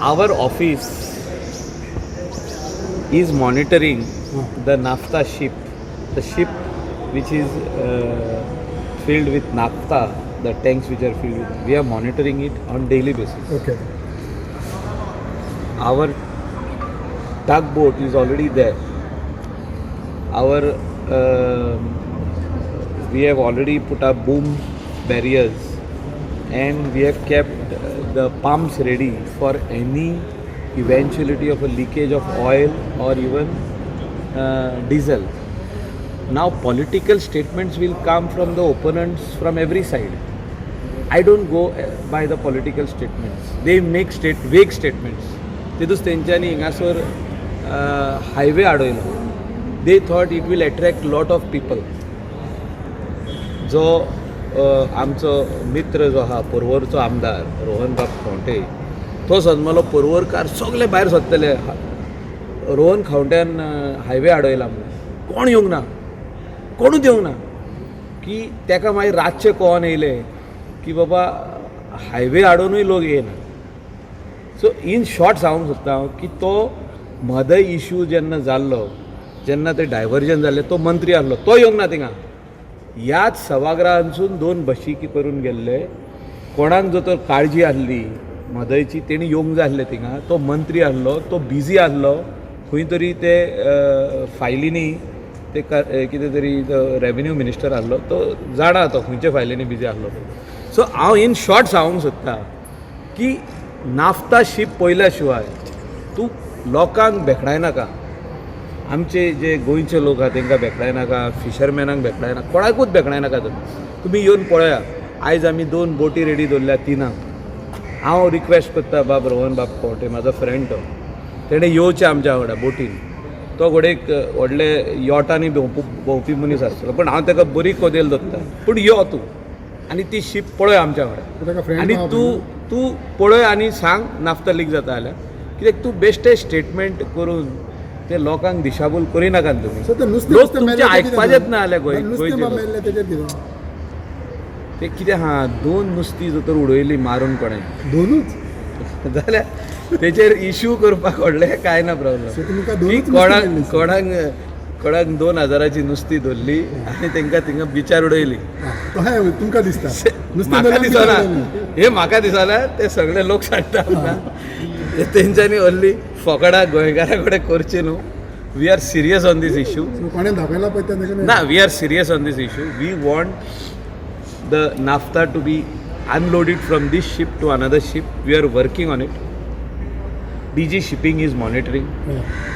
Our office is monitoring the naphtha ship, the ship which is filled with naphtha, the tanks which are filled with, we are monitoring it on daily basis. Our tugboat is already there. Our We have already put up boom barriers and we have kept the pumps ready for any eventuality of a leakage of oil or even diesel. Now political statements will come from the opponents from every side. I don't go by the political statements. They make state vague statements. तितूच तेंच्यांनी हिंगासर highway आडयलो. They thought it will attract lot of people. जो आमचो मित्र जो आहा, पर्वरचो आमदार रोहन बाब खवंटे, तो समजलो पर्वरकार सगळे भायर सोदतले, रोहन खवंट्यान हायवे आडयला म्हणून. कोण येवंक ना, कोणूच येवंक ना, की ताका मागीर रातचें कळोन येयलें की बाबा हायवे आडोवनूय लोक येयना. सो इन शॉर्ट सांगूंक सोदता हांव की तो म्हादय इशू जेन्ना जाल्लो, जेन्ना ते डायवर्जन जाल्लें, तो मंत्री आहलो, तो येवंक ना थिंगा. ह्याच सभागृहांसून दोन बशी करून गेल्ले. कोणाक जर तर काळजी आहली म्हादयची, तेणी येवंक जाय आसलें थिंगा. तो मंत्री आहलो, तो बिजी आहलो खंय तरी, ते फायलींनी ते कितें तरी. रेवेन्यू मिनिस्टर आहलो, तो जाणा तो खंयच्या फायलींनी बिजी आहलो तो. सो हांव इन शॉर्ट सांगूंक सोदता की नाफ्ता शीप पळयल्या शिवाय तूं लोकांक भेकडायनाका. आमचे जे गोंयचे लोक आहा तांकां भेकडायनाका, फिशरमॅनांक भेकडायनाका, कोणाकूच भेकडायनाका. तुमी तुमी येवन पळया. आयज आमी दोन बोटी रेडी दवरल्या 3ांक. हांव रिक्वेस्ट करता, बाब रोहन बाब खंवटे म्हाजो फ्रेंड, तो तेणें येवचें आमच्या वांगडा बोटीन. तो घोडेक व्हडले यॉटांनी भोंवपी मनीस आसतलो, पूण हांव ताका बरी कदेल दवरता. पूण यो तूं आनी ती शीप पळय आमच्या वांगडा. ताका friend आनी आहा. तूं तूं पळय आनी सांग नाफ्ता लीक जाता जाल्यार. कित्याक तूं बेश्टे स्टेटमेंट करून ते लोकांक दिशाभूल करिनाकात तुमी. सो ते नुस्तें लोक नुस्तें तुमचें मेल्लें तें कितें? आयकपाचेच ना जाल्यार गोंय नुस्तें गोंयचे लोक. मेल्लें तेजेर कितें? ते कितें आहा, दोन नुस्तीं जर तर उडयलीं मारून कोणें दोनूच जाल्यार तेचेर इशू करपाक व्हडलें कांय ना प्रॉब्लम. सो तुमकां की दोनूच नुस्तीं कोणाक मेळ्ळीं. कोणाक कोणाक 2000ची नुस्तीं धरली आनी तांकां थिंगा बिचार उडयली. तशें तुमकां दिसता नुस्तें म्हाका धरलें दिसना. बिचार. हे म्हाका दिसना, ते सगळे लोक सांगता आमकां. हे तेंच्यांनी व्हडली फकडां गोंयकारा कडेन करची न्हू. We are serious on this issue. So कोणें दाखयला पळय तें ताका. ना, we are serious on this issue. We want the naphtha to be unloaded from this ship to another ship. We are working on it. DG Shipping is monitoring.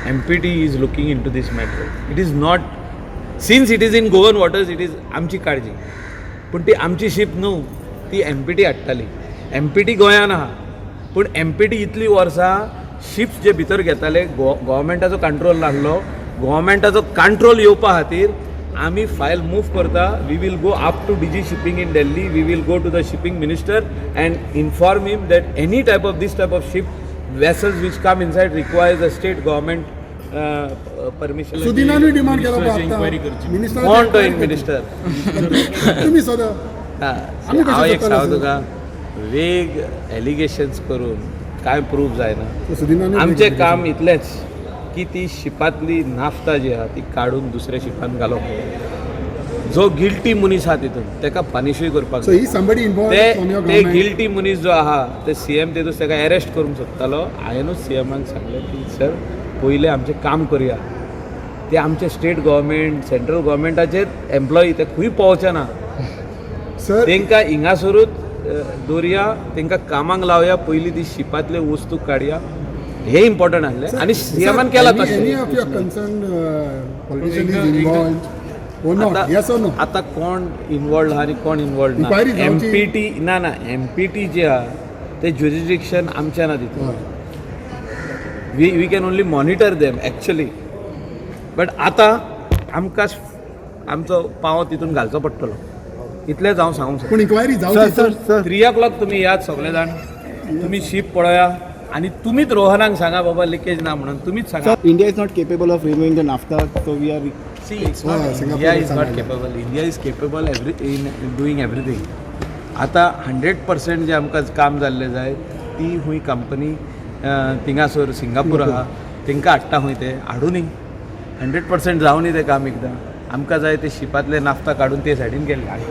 MPT is looking into this matter. It is not, since it is in Goan waters, it is आमची काळजी. पूण ती आमची ship न्हू, ती empty हाडटाली. Empty गोंयान आहा, पूण एमपीटी इतली वर्सां शिप्स जे भितर घेताले, गोवोरमेंटाचो कंट्रोल नासलो. गोवोरमेंटाचो कंट्रोल येवपा खातीर आमी फायल मूव करता. We will go up to DG Shipping in Delhi. We will go to the shipping minister and inform him that any type of this type of ship vessels which come inside requires a state government permission. सुदिनानूय demand केला मिनिस्टराची पळय. Inquiry आतां करची. Minister कोण तो minister? तुमी सदां आमी कशें हांव एक करतले सांगू सर? तुका, वेग एलिगेशन्स करून कांय प्रूफ जायना. सुदिनानूय आमचें काम इतलेंच की ती शिपांतली नाफ्ता जी आहा ती काडून दुसऱ्या शिपान घालप. जो गिल्टी मनीस आहा तितून, ताका पनिशूय करपाक सो जाय. ही समबडी इन्वॉल्व ते फ्रॉम your ते गव्हर्नमेंट? गिल्टी मनीस जो आहा, ते सीएम तेदूस ताका अरेस्ट करूंक सोदतालो. हांवेनूच सीएमाक सांगलें की सर, पयलें आमचें काम करुया. ते आमचे स्टेट गव्हर्मेंट, सेंट्रल गव्हर्मेंटाचेच एम्प्लॉई, ते खंय पावचे ना. सर, तांकां हिंगासरूच दवरया, तांकां कामाक लावया. पयलीं ती शिपांतले वस्तू काडया, हे इम्पॉर्टंट आहलें आनी सीएमान केलां Any तशें. Of your concern politician is involved or not? Yes or no? आता कोण इन्वॉल्ड आहा आनी कोण इन्वॉल्ड ना, Inquiry जावची. एमपीटी ना ना, एमपीटी जे आहा ते ज्युरिडिक्शन आमच्या ना तितून. We can only monitor them actually, but आतां आमकां आमचो पांव तितून घालचो पडटलो, इतलेंच हांव सांगूंक सोदतां. पूण इन्क्वायरी जावची. Sir, sir. 3 o'clock तुमी यात सगळे जाण. तुमी शीप पळया आनी तुमीच रोहनाक सांगा, बाबा, लिकेज ना म्हणून तुमीच सांगा. Sir, India is not capable of removing the naphtha, so we are. See, it's not Singapore India is not सांगायला. Capable. India is capable every in doing everything. आता 100% जे आमकां काम जाल्लें जाय, ती हुंय कंपनी थिंगासर सिंगापूर आहा, तेंकां हाडटा खंय ते हाडूनी, 100% जावनी तें काम एकदां. आमकां जाय ते शिपांतले नाफ्ता काडून ते सायडीन गेल्ले.